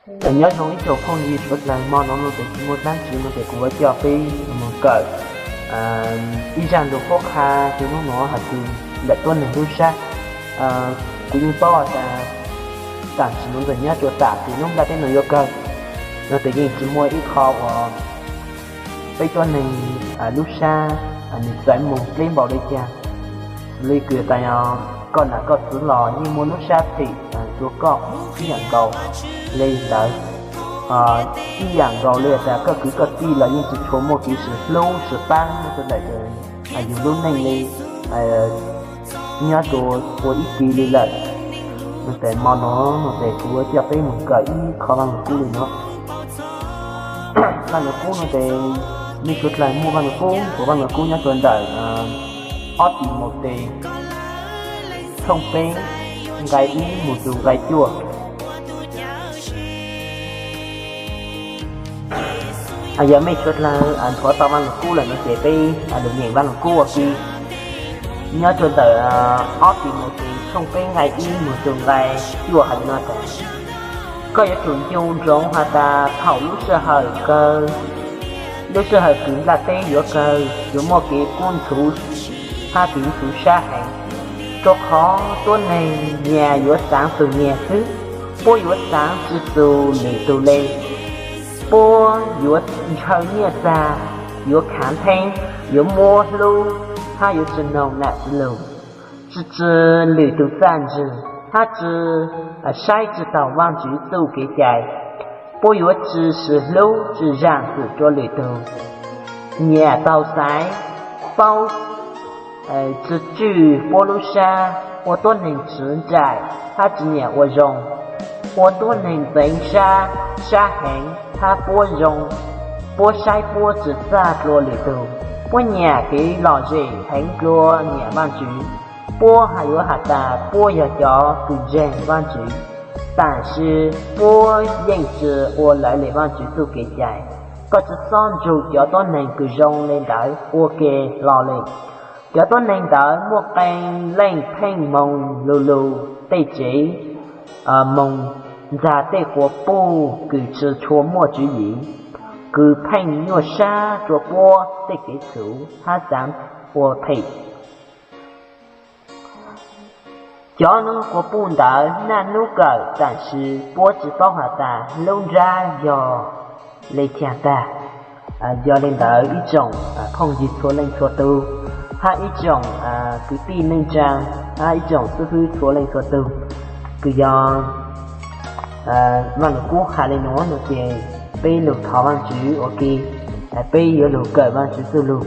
Nyob zoo ib tsoom phooj ywg suav dlawg, mo no no tes tsis muaj dlaab tsi no tes kuv yuav coj peb moog kawm ib zaj lug qhuab qha rua nub nuav has txug ntawm tuab neeg lub sab. Kuv yeej paub tas tam sim nuav ntawm nyob rua tam sim nub nplaj teb nuav yuav kawg no tes yeej tsis muaj ib qho uas peb tuab neeg lub sab nws txawv moog dleb npaum le caag. Xws li kws tas koj nam koj txwv los yeej muaj lub sab phem rua koj ib yaam nkaus le ntawd, ib yaam nkaus le tas koj kwv koj tij los yeej tsis tshua muaj kev sib hlub sib paab nyob rua ntawm yug lub neej le nyob rua ua ib ke le lawm. No tes mo no no tes kuv yuav coj peb moog kawm ib qho Vaaj Lug Kub le nuav. Vaaj Lug Kub no tes mej suav dlawg muaj Vaaj Lug Kub, kuv Vaaj Lug Kub nyob rua ntawm ob Timautes tshooj peb nqai ib moog rua nqai cuaj. Yog mej suav dlawg nthuav tau Vaaj Lug Kub lawm no ces peb lug nyeem Vaaj Lug Kub ua ke. Nyob rua ntawm ob Timautes tshooj peb nqai ib moog rua nqai cuaj has le nuav tas, koj yuav tsum ncu ntsoov has tas thaum lub sij hawm kawg, lub sij hawm kws nplaj teb yuav kawg yuav muaj kev kub ntxhuv hab kev ntxhuv sab heev, rua qhov tuab neeg nyag yuav xaav txug nyag xwb, puab yuav xaav tsi txug lwm tug le. Puab yuav ntshaw nyiaj txag, yuav khaav theeb, yuav muab hlub, hab yuav tsi noog nam tsi lug, tsi tsi lwm tug txaj ntsig, hab tsi saib tsi taug Vaajtswv txuj kev cai. Puab yuav tsi sib hlub tsi zaam xwm rua lwm tug, nyam tau xaiv, paub tsi tswj puab lub sab, ua tuab neeg tswv nraim hab tsi nyam ua zoo, ua tuab neeg ntxeev sab, sab heev hab puab zoo, puab saib puab tsi txaj dlua lwm tug, puab nyam kev lom zem heev dlua nyam Vaajtswv. Puab has yuav has tas puab yog cov kws ntseeg Vaajtswv, tam sis puab yeej tsi ua lawv le Vaajtswv txuj kev cai. Koj tsi xob nrug cov tuab neeg kws zoo le ntawd ua ke hlo le. Cov tuab neeg ntawd muaj qee leej pheej moog lug lug tej tsev, moog ntxag tej quas puj kws tsi tshua muaj tswv yim, kws pheej nyuaj sab rua puab tej kev txhum hab xaav ua phem. Cov quas puj ntawd naj nub kawm tam sis puab tsi paub has tas lub nrab yog le caag tag. Yog le ntawd ib tsoom phooj ywg txhua leej txhua tug, hab ib tsoom kwv tij neej tsaa, hab ib tsoom xib hwb txhua leej txhua tug, kws yog Vaaj Lug Kub has le nuav no ces peb lug thov Vaajtswv ua ke, peb yuav lug kawm Vaajtswv txuj lug.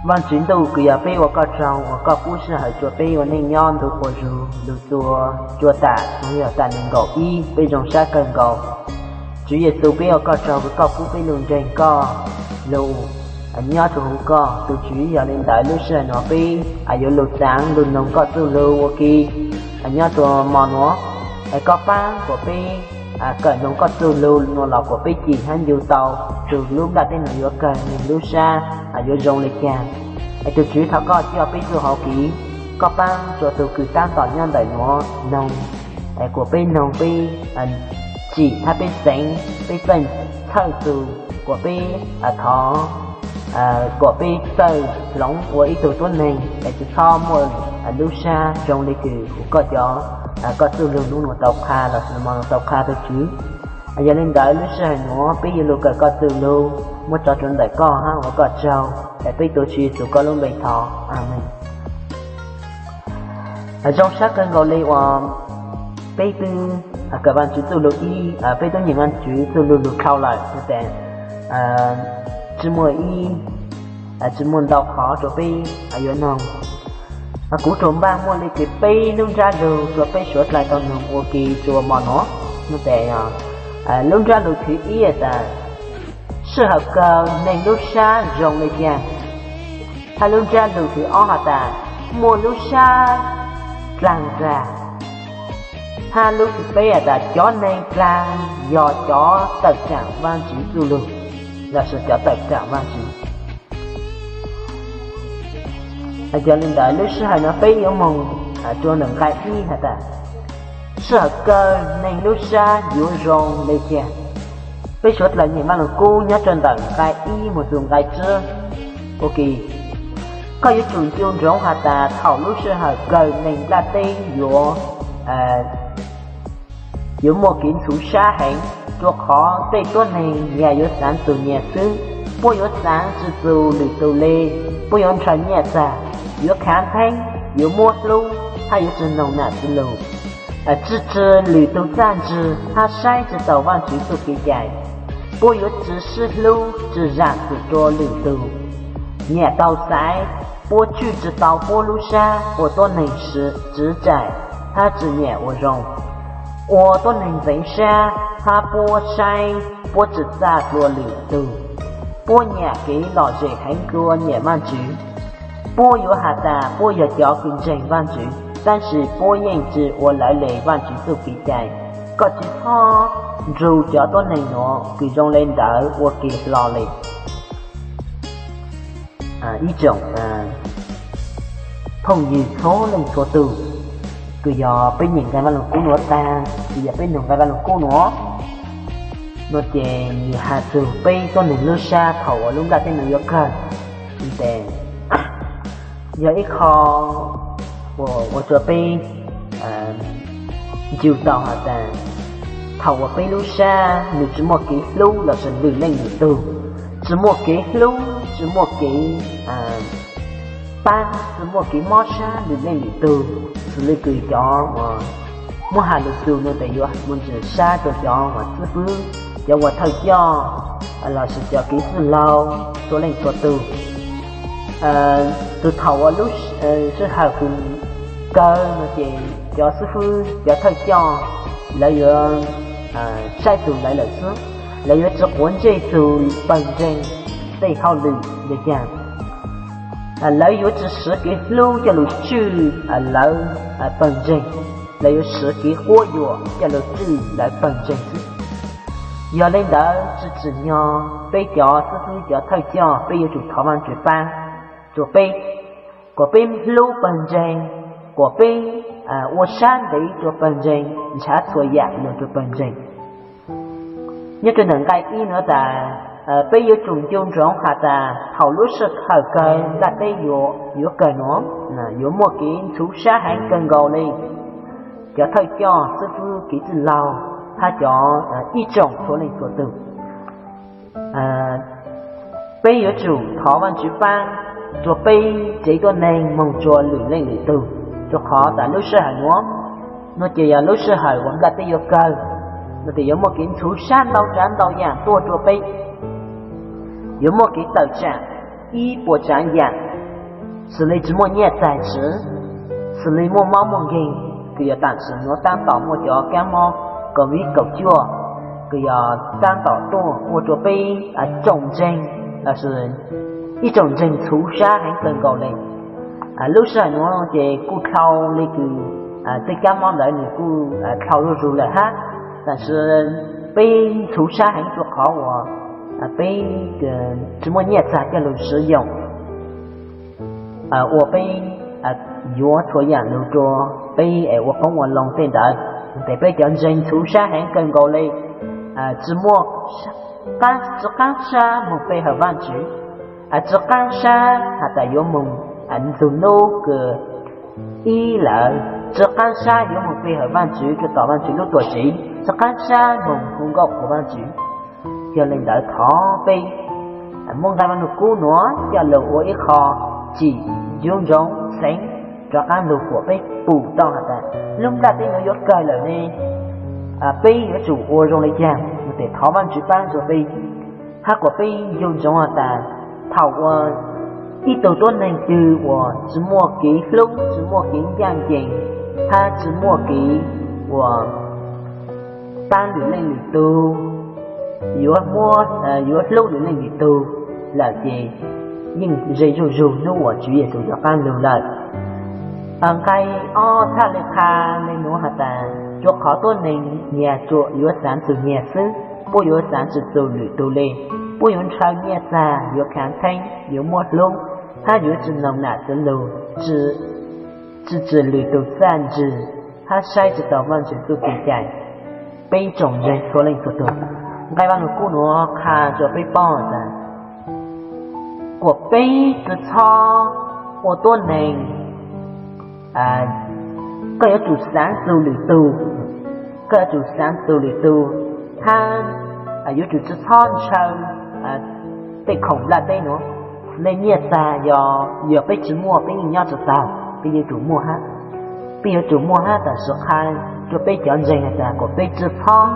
Vaajtswv ntuj kws yog peb ua koj tsaug uas koj pub sij hawm rua peb ua neej nyob ntu quas zug lug txua rua tam hnub yog tam neeg nkaum ib peb zoo sab kawg nkaus. Tswv Yexus peb ua koj tsaug kws koj pub peb lug ntseeg koj lug nyob rua huv koj tus Tswv. Yog le ntawd lub sij hawm nuav peb yuav lug xaav lug noog koj txuj lug ua ke nyob rua mo nuav. Es koj paab kuas peb kawm noog koj txuj lug nuav los kuas peb cim hab ncu tau txug lub nplaj teb nuav yuav kawg neeg lub sab yuav zoo le caag. Es tus Tswv thov koj coj peb txuj hauv kev, koj paab rua tug kws taab tom nyob ntawm nuav noog, es kuas peb noog peb cim hab peb xeev peb txawj txhawj txug, kuas peb thov, kuas peb txawj hloov ua ib tug tuab neeg es tsi txhob muaj lub sab zoo le kws huv koj cov, koj txuj lug nub nuav tau qha lossis mo nuav tau qha tus Tswv. Yog le ntawd lub sij hawm nuav peb yuav lug kawm koj txuj lug muab tso rua ntawm koj hab ua koj tsaug, es peb tuav Tswv Yexus koj lub npe thov, amees. Zoo sab kawg nkaus le uas peb twb kawm Vaajtswv txuj lug ib, peb twb nyeem Vaajtswv txuj lug lug dhau lawm tes tsi muaj ib, tsi muaj ntau qhov rua peb yuav noog. Kuv tsuas npaj muaj le kws peb lub nrab lug rua peb suav dlawg tau noog ua ke rua mo nuav. Tes lub nrab lug thib ib tas sij hawm kawg neeg lub sab zoo le caag, hab lub nrab lug thib ob has tas muaj lub sab dlaag dlaag, hab lub thib peb has tas cov neeg dlaag yog cov tawm tsaam Vaajtswv txuj lug lossis cov tawm tsaam Vaajtswv. Yog le ntawd lub sij hawm nuav peb yuav moog rua ntawm nqai ib has tas Sij hawm kawg neeg lub sab yuav zoo le tiag. Peb suav dlawg nyeem Vaj Lug Kub nyob rau ntawm nqai ib mus txug nqai tsib. Ok, koj yuav tsum nco ntsoov has tas thaum lub sij hawm kawg neeg nplaj teb yuav yuav muaj kev ntxhov sab heev, rua qhov tej tuab neeg nyias yuav xaav txug nyias xwb, puab yuav xaav tsi txug lwm tug le, puab yuav ntshaw nyaj txag, yuav khav theeb, yuav muab hlub, hab yuav tsi noog nam txiv lug, tsi tsi lwm tug txaj ntsig hab saib tsi taus Vaajtswv txuj kev cai. Puab yuav tsi sib hlub tsi zaam txim rua lwm tug. Nyam tau xaiv, puab tswj tsi tau puab lub sab ua tuab neeg tsiv tsaim hab tsi nyam ua zoo, ua tuab neeg ntxeev sab hab puab saib puab tsi txaj dlua lwm tug. Puab nyam kev lom zem heev dlua nyam Vaajtswv. Puab yuav has tas puab yog cov kws ntseeg Vaajtswv, tab sis puab yeej tsi ua lawv le Vaajtswv txuj kev cai. Koj tsi txhob nrug cov tuab neeg nuav kws zoo le ntawd ua ke hlo le. Ib tsoom phooj ywg txhua leej txhua tug, kws yog peb nyeem nqai Vaaj Lug Kub nuav taag, kws yog peb noog nqai Vaaj Lug Kub nuav, nuav ces nwg has txug peb tuab neeg lub sab thaum uas lub nplaj teb nuav yuav kawg. Tes yog ib qho ua rua peb ncu tau has tas, thaum uas peb lub sab nwg tsi muaj kev hlub lossis lwm leej lwm tug, tsi muaj kev hlub, tsi muaj kev paab, tsi muaj kev mob sab lwm leej lwm tug, xws le kws cov uas muab has lug txug nuav tes yuav muaj ntsis sab rua cov uas xib fwb, cov uas thawj coj, lossis cov kev txwj laug txhua leej txhua tug. Txug thaum uas lub sij hawm kws kawg nuav ces cov xib fwb, cov thawj coj, lawv yuav saib txug lawv lawm xwb, lawv yuav tsi quav ntsej txug pawg ntseeg tej hauj lwm le caag. Lawv yuav tsi siv kev hlub coj lug tswj lawv pawg ntseeg, lawv yuav siv kev quab yuam coj lug tswj lawv pawg ntseeg xwb. Yog le ntawd tsi tsim nyog peb cov xib fwb cov thawj coj peb yuav tsum thov Vaajtswv paab rua peb, kuas peb hlub pawg ntseeg, kuas peb ua sab ntev rua pawg ntseeg, nrhav txhua yaam lug rua pawg ntseeg. Nyob rua ntawm nqai ib nuav tas, peb yuav tsum ncu ntsoov has tas thaum lub sij hawm kawg nplaj teb yuav kawg nuav, yuav muaj kev ntxhov sab heev kawg nkaus le. Cov thawj coj, xib fwb, kev txwj laug, hab cov ib tsoom txhua leej txhua tug, peb yuav tsum thov Vaajtswv paab rua peb tsev tuab neeg moog rua lwm leej lwm tug, rua qhov tas lub sij hawm nuav, nuav ces yog lub sij hawm uas nplaj teb yuav kawg, nuav tes yuav muaj kev ntxhov sab ntau tsav ntau yaam tuaj rua peb. Yuav muaj kev tawm tsaam ib puas tsaav yaam, xws le tsi muaj nyaj txag siv, xws le muaj mob muaj nkeeg, kws yog taam sim nuav taab tom muaj cov kaab mob COVID kaum cuaj, kws yog taab tom tuaj ua rua peb tsoom ntseeg, lossis ib tsoom ntseeg ntxhov sab heev kawg nkaus le. Lub sij hawm nuav ces kuj dlhau le kws tej kaab mob ntawd nwg kuj dlhau zuj zug lawm hab, taam sis peb ntxhov sab heev rua qhov uas peb tsi muaj nyaj txag coj lug siv yoog, ua peb yuav txhua yaam lug rua peb es ua qoob ua loo tej ntawd. Tes peb cov ntseeg ntxhov sab heev kawg nkaus le, tsi muaj, tsi qaab sab moog pe hawm Vaajtswv, tsi qaab sab has tas yuav moog ntxug nub kws ib lawm, tsi qaab sab yuav moog pe hawm Vaajtswv rua tom Vaajtswv lub tuam tsev, tsi qaab sab moog hu nkauj qhuas Vaajtswv. Yog le ntawd thov peb muab nqai Vaaj Lug Kub nuav coj lug ua ib qho tsim ncu ntsoov xeev rov qaab lug kuas peb pum tau has tas lub nplaj teb nuav yuav kawg lawm ne, peb yuav tsum ua zoo le caag, nuav tes thov Vaajtswv paab rua peb. Hab kuas peb ncu ntsoov has tas thaum uas ib tug tuab neeg twg uas tsi muaj kev hlub, tsi muaj kev ncaaj ncees, hab tsi muaj kev uas paab lwm leej lwm tug, yuav muab, yuav hlub lwm leej lwm tug lawm ces yeej ze zuj zug nub uas Tswv Yexus rov qaab lug lawm. Nqai ob txhaj le qha le nuav has tas, rua qhov tuab neeg nyias tsuas yuav xaav txug nyias xwb, puab yuav xaav tsi txug lwm tug le, puab yuav ntshaw nyaj txag, yuav khaav theeb, yuav muab hlub, hab yuav tsi noog nam txiv lug, tsi txwm lwm tug txaj ntsig. hab saib tsi tau Vaajtswv txuj kev cai. Peb tsoom ntseeg txhua leej txhua tug, nqai Vaaj Lug Kub nuav qha rua peb paub tas kuas peb tsi txhob ua tuab neeg, koj yuav tsum xaav txug lwm tug, koj yuav tsum xaav txug lwm tug, hab yuav tsum tsi txhob ntshaw tej khoom nplaj teb nuav. Nej nyiaj txag yog, yog peb tsi muaj peb yeej nyob tsi taug, peb yuav tsum muaj hab. Peb yuav tsum muaj hab tam sim qha rua peb cov ntseeg has tas kuas peb tsi txhob,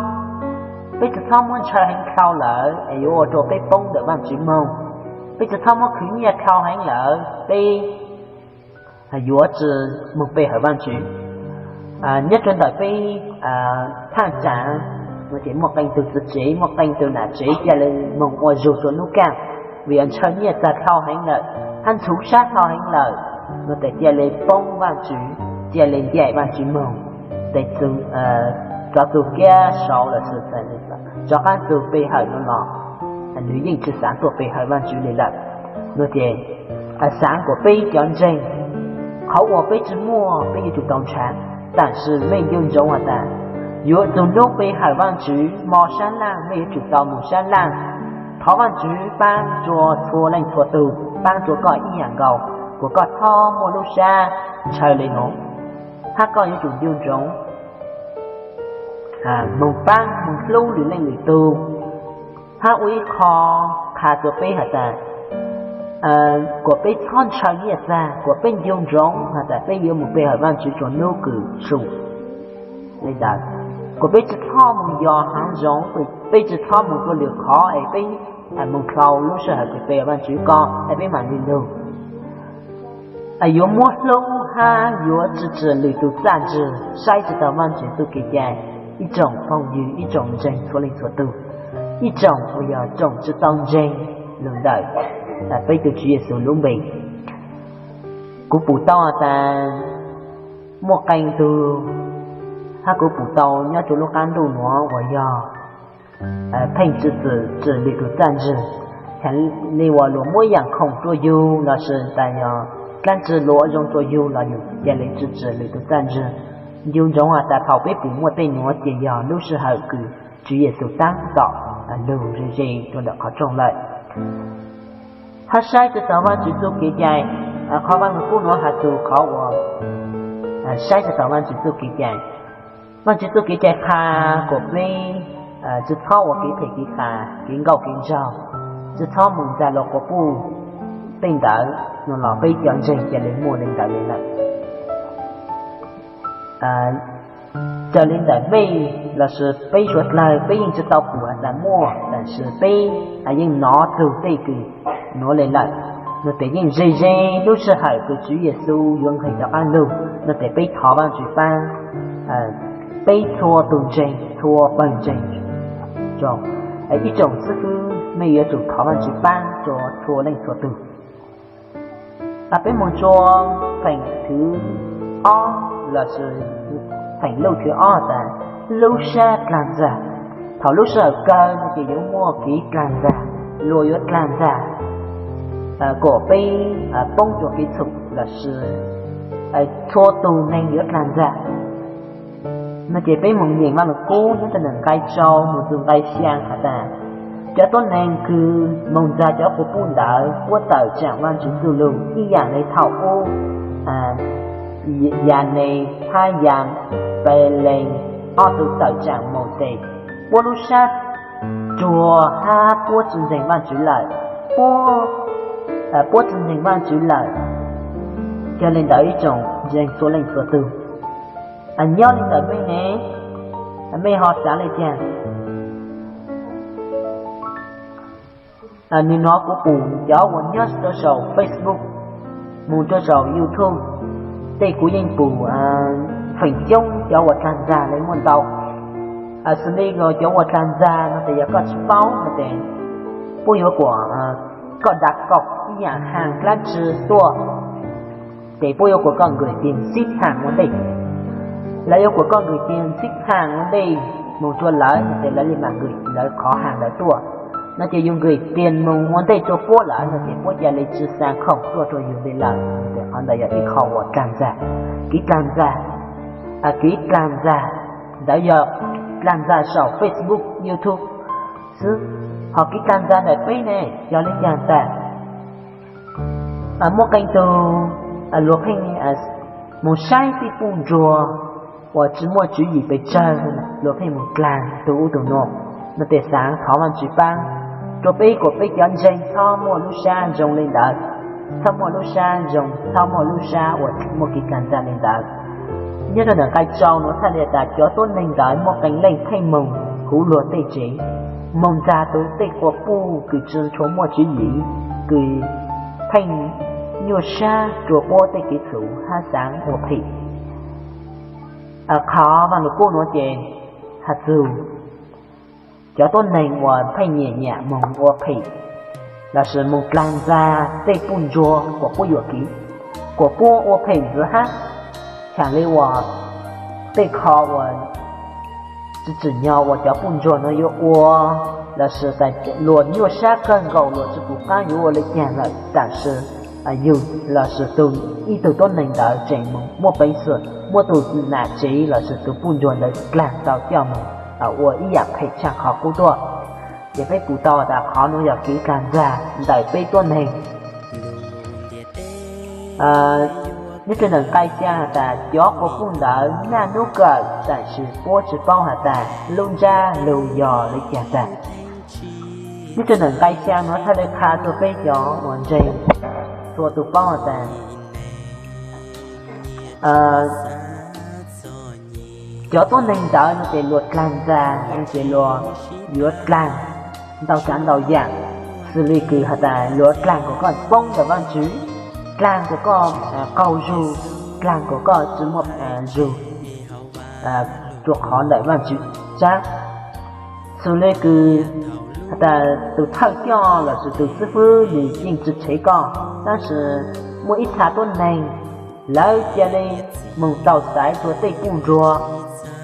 peb tsi txhob muab ntshaw heev dlhau lawm es yuav ua rua peb poob ntawm Vaajtswv moog. Peb tsi txhob muab khwv nyiaj dlhau heev lawm peb yuav tsi moog pe hawm Vaajtswv. Nyob rua ntawm peb thaaj tsaav, ces muaj qee tug txiv tsev, muaj qee tug nam tsev ca le moog ua zug rua nub kaaj, vim yog ntshaw nyiaj txag dlhau heev lawm, hab ntxhuv sab dlhau heev lawm, nuav tes ca le poob Vaajtswv, ca le ncaim Vaajtswv moog, tes txug, rov txug kiab saud lawm, rov qaab txug pe hawm nuav los, nwg yeej tsi xaav tuaj pe hawm Vaajtswv le lawm. Nuav ces xaav kuas peb cov ntseeg, qhov uas peb tsi muaj peb yuav tsum tau nrhav. Tam sis mej nco ntsoov has tas, yuav txug nub pe hawm Vaajtswv hmo sab laaj mej yuav tsum tau moog sab laaj. Thov Vaajtswv paab rua txhua leej txhua tug, paab rua koj ib yaam nkaus, kuas koj txhob muaj lub sab ntshaw le nuav, hab koj yuav tsum nco ntsoov moog paab moog hlub lwm leej lwm tug. Hab ua ib qho qha rua peb has tas, kuas peb txhob ntshaw nyiaj txag, kuas peb nco ntsoov has tas peb yuav moog pe hawm Vaajtswv rua nub kws tsum le ntawd, kuas peb tsi txhob moog yos haav zoov, peb tsi txhob moog rua lwm qhov es peb moog dlhau lub sij hawm kws pe Vaajtswv ko es peb maam le lug yuav muab hlub hab yuav tswj tsi lwm tug txaj ntswg, saib tsi tau Vaajtswv txuj kev cai. Ib tsoom phooj ywg, ib tsoom ntseeg txhua leej txhua tug, ib tsoom uas yog tsoom tsi tau ntseeg lug ntawm peb tug Tswv Yexus lub npe, kuv pum tau tas muaj qee tug, hab kuv pum tau nyob rua lub qaab ntuj nuav uas yog pheej tswj tsi lwm tug txaj ntswg, le uas luas muab yaam khoom rua yug lossis tas yog dlaab tsi luas ua zoo rua yug los yug ca le tswj tsi lwm tug txaj ntswg. Nco ntsoov has tas thaum peb pum muaj tej nuav ces yog lub sij hawm kws Tswv Yexus taab tom lug ze ze rua ntawm qhov rooj lawm. Hab saib tsi tau Vaajtswv txuj kev cai. Qhov Vaaj Lug Kub nuav has txug qhov uas saib tsi tau Vaajtswv txuj kev cai. Vaajtswv txuj kev cai qha kuas peb tsi txhob ua kev phem kev qas, kev nkauj kev nraug, tsi txhob moog ntxag luas quas puj tej ntawd, nuav los peb cov ntseeg ca le muaj le ntawd le lawm. Raws le ntawm mej lossis peb suav dlawg peb yeej tsi tau pum has tas muaj, tam sis peb yeej nov txug tej kws nuav le lawm. Nuav tes yeej ze ze lub sij hawm kws Tswv Yexus yuav nqeg rov qaab lug, nuav tes peb thov Vaajtswv paab peb txhua tug ntseeg, txhua pawg ntseeg. Ib tsoom xib fwb mej yuav tsum thov Vaajtswv paab rua txhua leej txhua tug. Peb moog rua feem thwv ob lossis feem luj thwv ob tas lub sab dlaag ntxag. Thaum lub sij hawm kawg no ces yuav muaj kev dlaag ntxag, luas yuav dlaag ntxag, kuas peb poob rua kev txhum lossis txhua tug neeg yuav dlaag ntxag. No ces peb moog nyeem Vaaj Lug Kub nyob rua nqai rau moog txug nqai xyaa has tas, cov tuab neeg kws moog ntxag cov quas puj ntawd puab tawm tsaam Vaajtswv txuj lug ib yaam le thaum ub Yanes hab Yampeles ob tug tawm tsaam Mauxes, puab lub sab ruag hab puab tsi ntseeg Vaajtswv lawm, puab tsi ntseeg Vaajtswv lawm. Yog le ntawd ib tsoom ntseeg txhua leej txhua tug, nyob le ntawm mej ne, mej ho xaav le caag? Nwg nov kuv pum cov uas nyob rua saum Facebook, moog rua saum YouTube, tej kuv yeej pum feem coob cov uas dlaag ntxag le muaj ntau. Xws le cov uas dlaag ntxag no tes yog koj tsi paub no tes puab yuav kuas koj da kaum ib yaam haag dlaab tsi tuaj, ces puab yuav kuas koj nkws tis xib haag ua ntej. Lawv yuav kuas koj nkws tis xib haag ua ntej moog rua lawv no tes lawv le maam nkws lawv qhov haag ntawd tuaj. No ces yug nkws tis moog ua ntej rua puab lawm no ces puab ca le tsi xaa khoom tuaj rua yug le lawm. Ces qhov ntawd yog ib qho uas dlaag ntxag, kev dlaag ntxag. kev dlaag ntxag, ntawd yog dlaag ntxag saum Facebook, YouTube xwb, ho kev dlaag ntxag ntawm peb ne yog le caag tas? Muaj qee tug luag pheej moog saib tej puj ntsuag uas tsi muaj tswv yim pes tsawg, luag pheej moog dlaag tug ub tug nuav, nuav tes xaav thov Vaajtswv paab rua peb kuas peb cov ntseeg txhob muaj lub sab zoo le ntawd, txhob muaj lub sab zoo, txhob muaj lub sab uas muaj kev dlaag ntxag le ntawd. Nyob rua ntawm nqai tsau nuav txhaj le tas cov tuab neeg ntawd muaj qee leej pheej moog huv luag tej tsev, moog ntxag tug tej quas puj kws tsi tshua muaj tswv yim, kws pheej nyuaj sab rua puab tej kev txhum hab xaav ua phem. Qhov Vaaj Lug Kub nuav ces has txug cov tuab neeg uas pheej nyam nyam moog ua phem lossis moog dlaag ntxag tej puj ntsuag kuas puab yuam kev, kuas puab ua phem ntxiv hab, txhaj le uas tej qho uas tsi tsim nyog uas cov puj ntsuag nuav yuav ua, lossis tas luag nyuaj sab kawg nkaus luag tsi pum qaab yuav ua le caag lawm, tam sis yug lossis tug, ib tug tuab neeg ntawd tseem muaj peev xwm muab tug nam tsev lossis tug puj ntsuag ntawd dlaag tau coj moog ua ib yaam phem tshaj qhov qub tuaj. Ces peb pum tau tas qhov nuav yog kev dlaag ntxag ntawm peb tuab neeg. Nyob rua ntawm nqai xyaa has tas cov quas puj ntawd naj nub kawm tam sis puab tsi paub has tas lub ntsab lug yog le caag tas. Nyob rua ntawm nqai xyaa nuav txhaj le qha rua peb cov uas ntseeg txhua tug paub has tas cov tuab neeg ntawd nuav ces luag dlaag ntxag, ces luag yuav dlaag ntau tsaav ntau yaam, xws le kws has tas luag dlaag kuas koj poob ntawm Vaajtswv, dlaag kuas koj qaug zug, dlaag kuas koj tsi muaj zug rua qhov ntawm Vaajtswv tsab. Xws le kws has tas tug thawj coj lossis tug xib fwb nwg yeej tsi tshev koj, tab sis muaj ib txha tuab neeg lawv ca le moog tau xaiv rua tej puj ntsuag,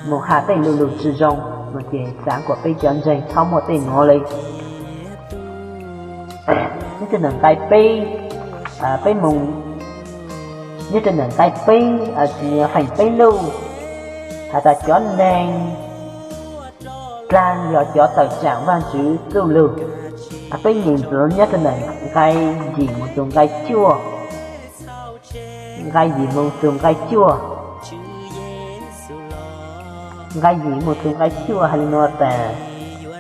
moog has tej lu lug tsi zoo, nuav ces xaav kuas peb cov ntseeg txhob muaj tej nuav le. Nyob rua ntawm nqai peb, peb moog, nyob rua ntawm nqai peb, feem peb lug has tas cov neeg dlaag yog cov tawm tsaam Vaajtswv txuj lug. Peb nyeem ntxiv nyob rua ntawm nqai yim moog txug nqai cuaj, nqai yim moog txug nqai cuaj, nqai yim moog txug nqai cuaj has le nuav tas,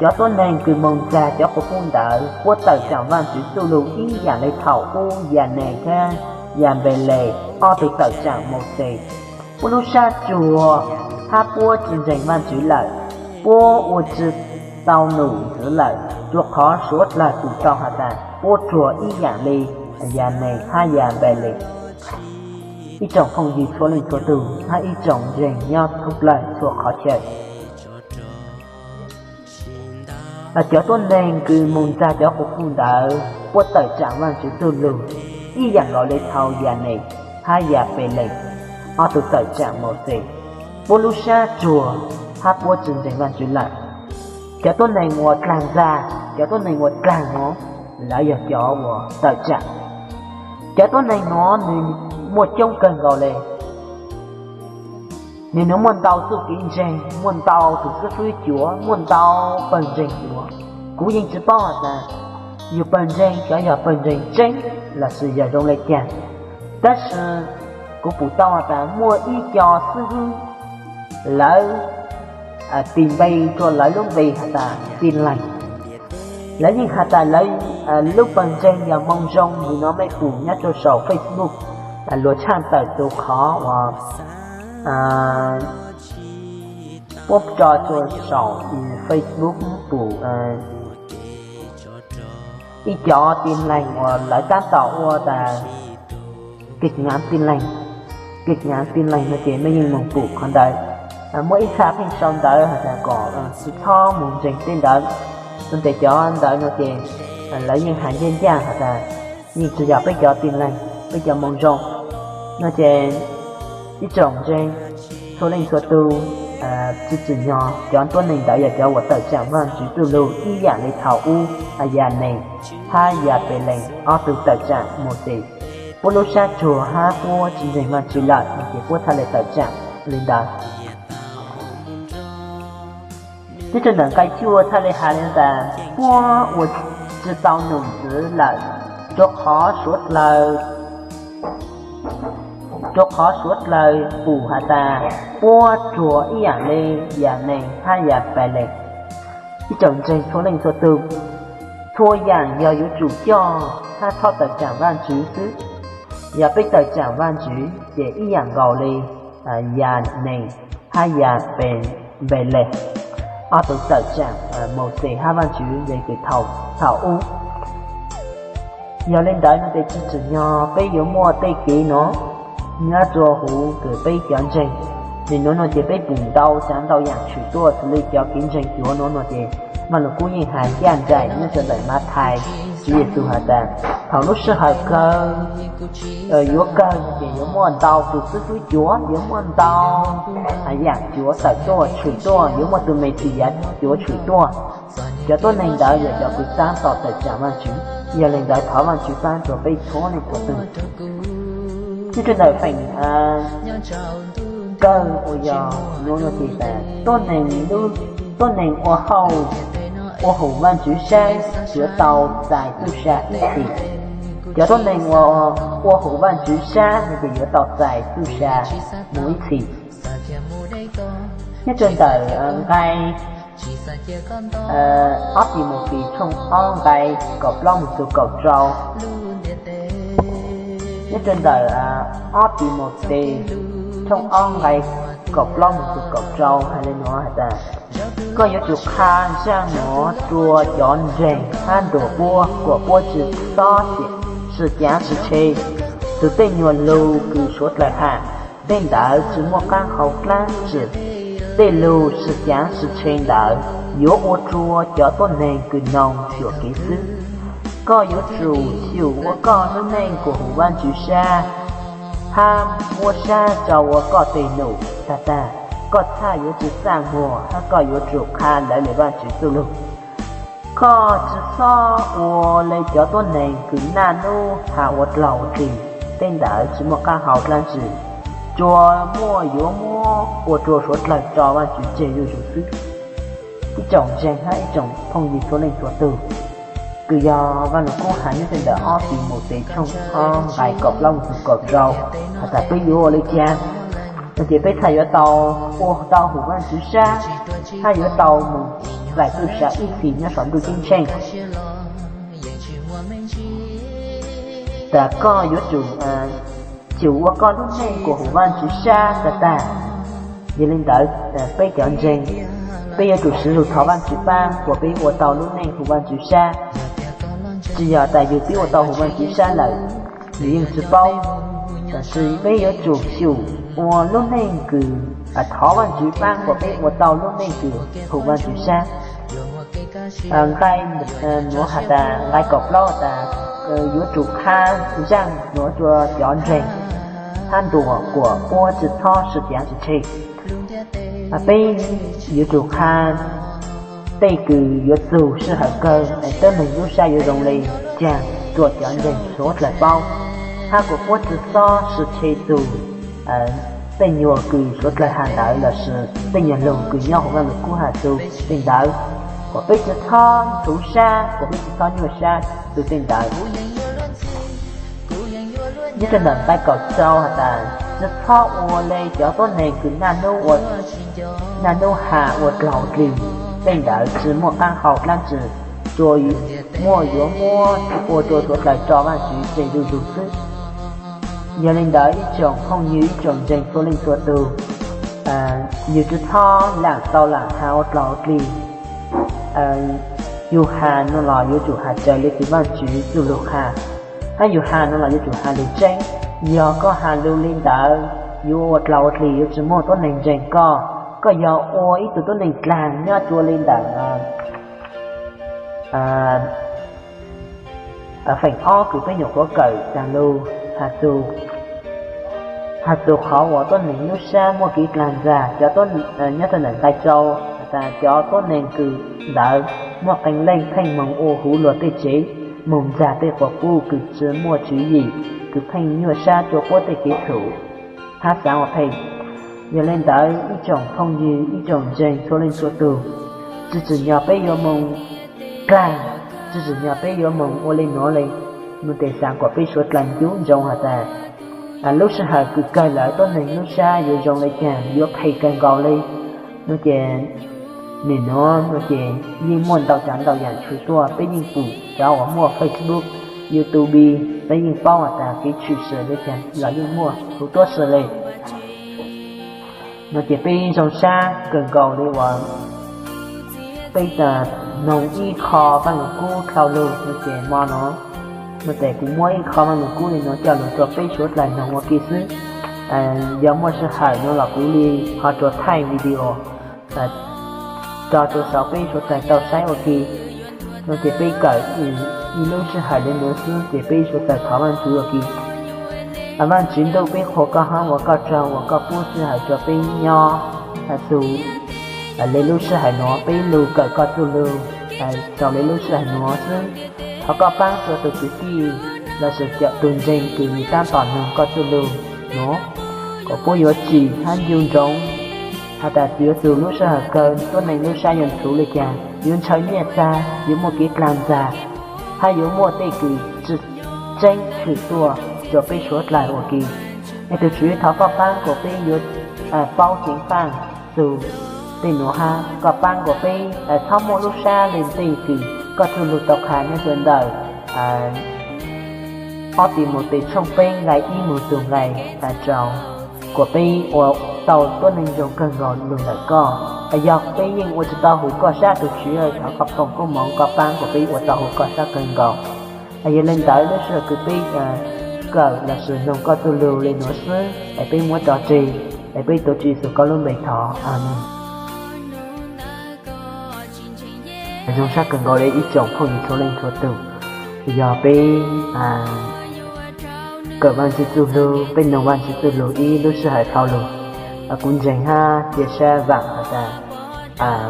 cov tuab neeg kws moog ntxag cov quas puj ntawd puab tawm tsaam Vaajtswv txuj lug ib yaam le thaum ub Yanes hab Yanpeles ob tug tawm tsaam Mauxes. Puab lub sab tsuag hab puab tsi ntseeg Vaajtswv lawm, puab ua tsi tau num ntxiv lawm, rua qhov suav dlawg pum tau has tas puab tsuag ib yaam le Yanes hab Yanpeles. Ib tsoom phooj ywg txhua leej txhua tug hab ib tsoom ntseeg nyob thoob plawg txhua qhov chaw, cov tuab neeg kws moog ntxag cov quas puj ntawd puab tawm tsaam Vaajtswv txuj lug ib yaam nkaus le thaum Yanes hab Yanpeles ob tug tawm tsaam Mauxes. Puab lub sab tsuag hab puab tsi ntseeg Vaajtswv lawm. Cov tuab neeg uas dlaag ntxag, cov tuab neeg uas dlaag nuav, lawv yog cov uas tawm tsaam. Cov tuab neeg nuav nwg muaj coob kawg nkaus le. Nwg, nwg muaj ntau txuj kev ntseeg, muaj ntau tug xib fwb cuav, muaj ntau pawg ntseeg cuav. Kuv yeej tsi paub has tas yug pawg ntseeg cov yog pawg ntseeg tseeb lossis yog zoo le caag. Tab sis kuv pum tau has tas muaj ib co xib fwb, lawv tis npe rua lawv lub npe has tas Tin Lành. Lawv yeej has tas lawv lub pawg ntseeg yog Moo Zoo, nwg nuav mej pum nyob rua saum Facebook, luag tshaaj tawm tug qhov uas puab tso rua saum Facebook pum ib cov Tin Lành uas lawv tab tom ua tas kịch ngắn Tin Lành, kịch ngắn Tin Lành no ces mej yeej moog pum qhov ntawd. Muaj ib txha pheej sau ntawv has tas kom tsi txhob moog ntseeg tej ntawd, ua ntej cov ntawd no ces lawv yeej has ncaj ncaj has tas yeej tsi yog peb cov Tin Lành, peb cov Moo Zoo no ces ib tsoom ntseeg txhua leej txhua tug, tsi tsim nyog cov tuab neeg ntawd yog cov uas tawm tsaam Vaajtswv txuj lug ib yaam le thaum ub Yanes hab Yanpeles ob tug tawm tsaam Mauxes. Puab lub sab tsuag hab puab tsi ntseeg Vaajtswv lawm no ces puab txhaj le tawm tsaam le ntawd. Nyob rau ntawm nqai cuaj thiaj li hais li tas, puab ua tsi tau num ntxiv lawm, rua qhov suav dlawg, rua qhov suav dlawg pum has tas, puab ruag ib yaam le Yanees hab Yapeles. Ib tsoom ntseeg txhua leej txhua tug, txhua yaam yog yuav tsum coj hab txhob tawm tsaam Vaajtswv xwb. Yog peb tawm tsaam Vaajtswv ces ib yaam nkaus le Yanees hab Yapeles, ob tug tawm tsaam Mauxes hab Vaajtswv le kws thaum ub. Yog le ntawd no ces tsi tsim nyog peb yuav muaj tej kev no nyob rua huv kws peb cov ntseeg. Nim nuav no ces peb pum ntau tsav ntau yaam tshwm tuaj xws le cov kev ntseeg cuav no no ces Vaaj Lug Kub yeej has ncaj nraim nyob rua ntawm Mathais, Tswv Yexus has tas, thaum lub sij hawm kawg yuav kawg no ces yuav muaj ntau tug xib fwb cuav, yuav muaj ntau yaam cuav tawm tuaj tshwm tuaj, yuav muaj tug Mexiyas cuav tshwm tuaj. Cov tuab neeg ntawd yog cov kws taab tom tawm tsaam Vaajtswv. Yog le ntawd thov Vaajtswv paab rua peb txhua leej txhua tug. Nyob rua ntawm feem kawg uas yog nuav no ces tas, tuab neeg ua hauj, ua haum Vaajtswv sab yuav tau txais txuj sa ib txhis. Cov tuab neeg uas ua haum Vaajtswv sab no ces yuav tau txais txuj sa moog ib txhis. Nyob rua ntawm nqai ob Timautes tshooj ob nqai kaum plaub moog txug kaum rau. Nyob rua ntawm ob Timautes tshooj ob nqai kaum plaub moog txug kaum rau has le nuav has tas, koj yuav tsum qha zaaj nuav rua cov ntseeg hab ntuas puab kuas puab tsi txhob sib caav sib tshe. Txug tej nyuas lug kws suav dlawg has, tej ntawd tsi muaj qaab hau dlaab tsi. Tej lug sib caav sib tshe ntawd yuav ua rua cov tuab neeg kws noog xyuam kev xwb. Koj yuav tsum xyum ua koj lub neej kuas huv Vaajtswv sab, hab muab sab rua ua koj teg num tag tag. Koj txhaj yuav tsi txaj muag hab koj yuav tsum qha lawv le Vaajtswv txuj lug. Koj tsi txhob ua le cov tuab neeg kws naj nub has ua dlaug ua dlig, tej ntawd tsi muaj qaab hau dlaab tsi, tsuas muaj yuav muab ua rua suav dlawg tso Vaajtswv tseg zuj zus xwb. Ib tsoom ntseeg hab ib tsoom phooj ywg txhua leej txhua tug, kws yog Vaaj Lug Kub has nyob rua ntawm ob Timautes tshooj ob nqai kaum plaub moog txug kaum rau, has tas peb yuav ua le caag no ces peb txhaj yuav tau ua tau huv Vaajtswv sab, hab yuav tau moog txais txuj sa ib txhis nyob saum ntuj ceeb tsheej. Tas koj yuav tsum xyum ua koj lub neej kuas huv Vaajtswv sab tag tag. Yog le ntawd, peb cov ntseeg, peb yuav tsum siv lug thov Vaajtswv paab kuas peb ua tau lub neej huv Vaajtswv sab. Tsi yog tas yug peb ua tau huv Vaajtswv sab lawm, yug yeej tsi paub. Tab sis peb yuav tsum xyum ua lub neej kws, thov Vaajtswv paab kuas peb ua tau lub neej kws huv Vaajtswv sab. Nqai nuav has tas, nqai kaum plaub has tas, yuav tsum qha zaaj nuav rua cov ntseeg hab ntuas kuas puab tsi txhob sib caav sib tshe. Peb yuav tsum qha tej kws yuav txug sij hawm kawg, tuab neeg lub sab yuav zoo le caag rua cov ntseeg suav dlawg paub, hab kuas puab tsi txhob sib tshe txug tej nyuas kws suav dlawg has ntawd lossis tej nyuas lug kws nyob huv Vaaj Lug Kub has txug tej ntawd, kuas peb tsi txhob ntxhuv sab, kuas peb tsi txhob nyuaj sab txug tej ntawd. Nyob rua ntawm nqai kaum rau has tas, tsi txhob ua le cov tuab neeg kws naj nub has ua dlaug dlig, tej ntawd tsi muaj qaab hau dlaab tsi, tsuas muaj yuav muab ua rua suav dlawg tso Vaajtswv tseg zuj zus xwb. Yog le ntawd ib tsoom phooj ywg ib tsoom ntseeg txhua leej txhua tug, yug tsi txhob laam tau laam has ua dlaug dlig. Yug has nuav los yuav tsum has raws le kws Vaajtswv txuj lug has, hab yug has nuav los yuav tsum has lug tseeb. Yog koj has lug le ntawd, yuav ua dlaug ua dlig, yuav tsi muaj tuab neeg ntseeg koj. Koj yog ua ib tug tuab neeg dlaag nyob rua le ntawm feem ob kws peb nyuam qhuav kawm taag lug, has txug qhov uas tuab neeg lub sab muaj kev dlaag ntxag. Cov, nyob rua ntawm nqai rau has tas, cov tuab neeg kws ntawd muaj qee leej pheej moog ua huv luag tej tsev, moog ntxag tej quas puj kws tsi muaj tswv yim, kws pheej nyuaj sab rua puab tej kev txhum hab xaav ua phem. Yog le ntawd ib tsoom phooj ywg ib tsoom ntseeg txhua leej txhua tug, Tsis tsim nyog peb yuav moog kag, tsis tsim nyog peb yuav moog ua le nuav le. Nua ces xaav kuas peb suav dlawg nco ntsoov has tas, lub sij hawm kws kawg lawm tuab neeg lub sab yuav zoo le caag, yuav phem kawg nkaus le. Nua ces nim nuav nua ces yeej muaj ntau tsav ntau yaam tshwm tuaj, peb yeej pum cov uas muaj Facebook, YouTube, peb yeej paub has tas kev tshwm sim le caag los yeej muaj huv tuab si le. Nua ces peb zoo sab kawg nkaus le uas peb noog ib qho vaaj lug kub dlhau lug. Nua ces mo no, nua ces kuv muab ib qho vaaj lug kub le nuav coj lug rua peb suav dlawg noog ua ke xwb. Yog muaj sij hawm no los kuv le ho rua thaij video rua rua sau peb suav dlawg tau saib ua ke. Nua ces peb kawm ib lub sij hawm le nuav xwb ces peb suav dlawg thov Vaajtswv ua ke. Vaajtswv ntuj, peb qhuas koj hab ua koj tsaug uas koj pub sij hawm rua peb nyob txug le lub sij hawm nuav, peb lug kawm koj txuj lug txug le lub sij hawm nuav xwb. Thov koj paab rua tug kwv tij lossis cov tug ntseeg kws nws taab tom noog koj txuj lug nuav, kuas puab yuav tsim hab ncu ntsoov has tas yuav txug lub sij hawm kawg tuab neeg lub sab yuav ntxhuv le caag, yuav ntshaw nyiaj txag, yuav muaj kev dlaag ntxag, hab yuav muaj tej kws tsi tseeb tshwm tuaj rua peb suav dlawg ua ke. Es tug Tswv, thov koj paab kuas peb yuav paub ceev faaj txug tej nuav hab koj paab kuas peb txhob muaj lub sab le tej kws koj txuj lug tau qha nyob rua ntawm ob Timautes tshooj peb nqai ib moog txug nqai rau, kuas peb ua tau tuab neeg zoo kawg nkaus lug ntawm koj. Yog peb yeej ua tsi tau huv koj sab tug Tswv, thov koj foom koob moov koj paab kuas peb ua tau huv koj sab kawg nkaus. Yog le ntawd lub sij hawm kws peb kawm lossis noog koj txuj lug le nuav xwb es peb muab tso tseg, es peb tuav Tswv Yexus koj lub npe thov, amees. Zoo sab kawg nkaus le ib tsoom phooj ywg txhua leej txhua tug, yog peb kawm Vaajtswv txuj lug, peb noog Vaajtswv txuj lug ib lub sij hawm dlhau lug, kuv ntseeg hab cia sab vaam has tas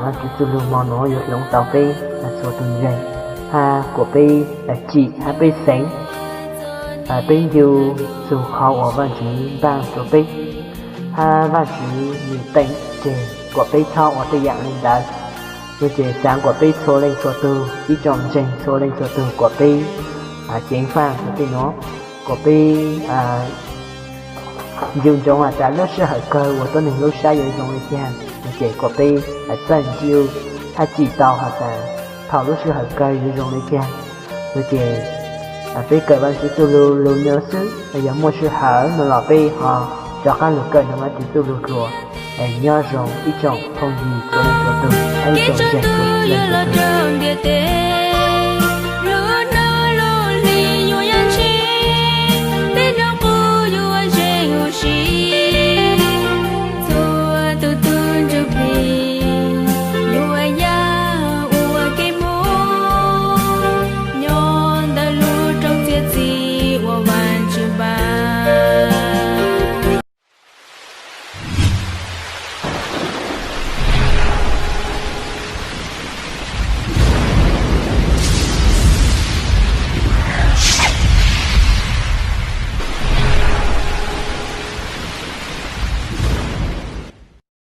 Vaajtswv txuj lug mo nuav yuav hloov tau peb txhua tug ntseeg, hab kuas peb tsim hab peb xeev, peb ncu txug qhov uas Vaajtswv npaaj rua peb, hab Vaajtswv nwg teem tseg kuas peb txhob ua tej yaam le ntawd. Nua ces xaav kuas peb txhua leej txhua tug, ib tsoom ntseeg txhua leej txhua tug kuas peb ceev faaj txug tej nuav, kuas peb ncu ntsoov has tas lub sij hawm kawg uas tuab neeg lub sab yuav zoo le caag, nua ces kuas peb txawj ncu hab tsim tau has tas thaum lub sij hawm kawg yuav zoo le caag. Nua ces peb kawm Vaajtswv txuj lug lug nuav xwb, yog muaj sij hawm no los peb ho rov qaab lug kawm noog Vaajtswv txuj lug dlua. Nyob zoo ib tsoom phooj ywg txhua leej txhua tug, ib tsoom ntseeg txhua leej txhua tug.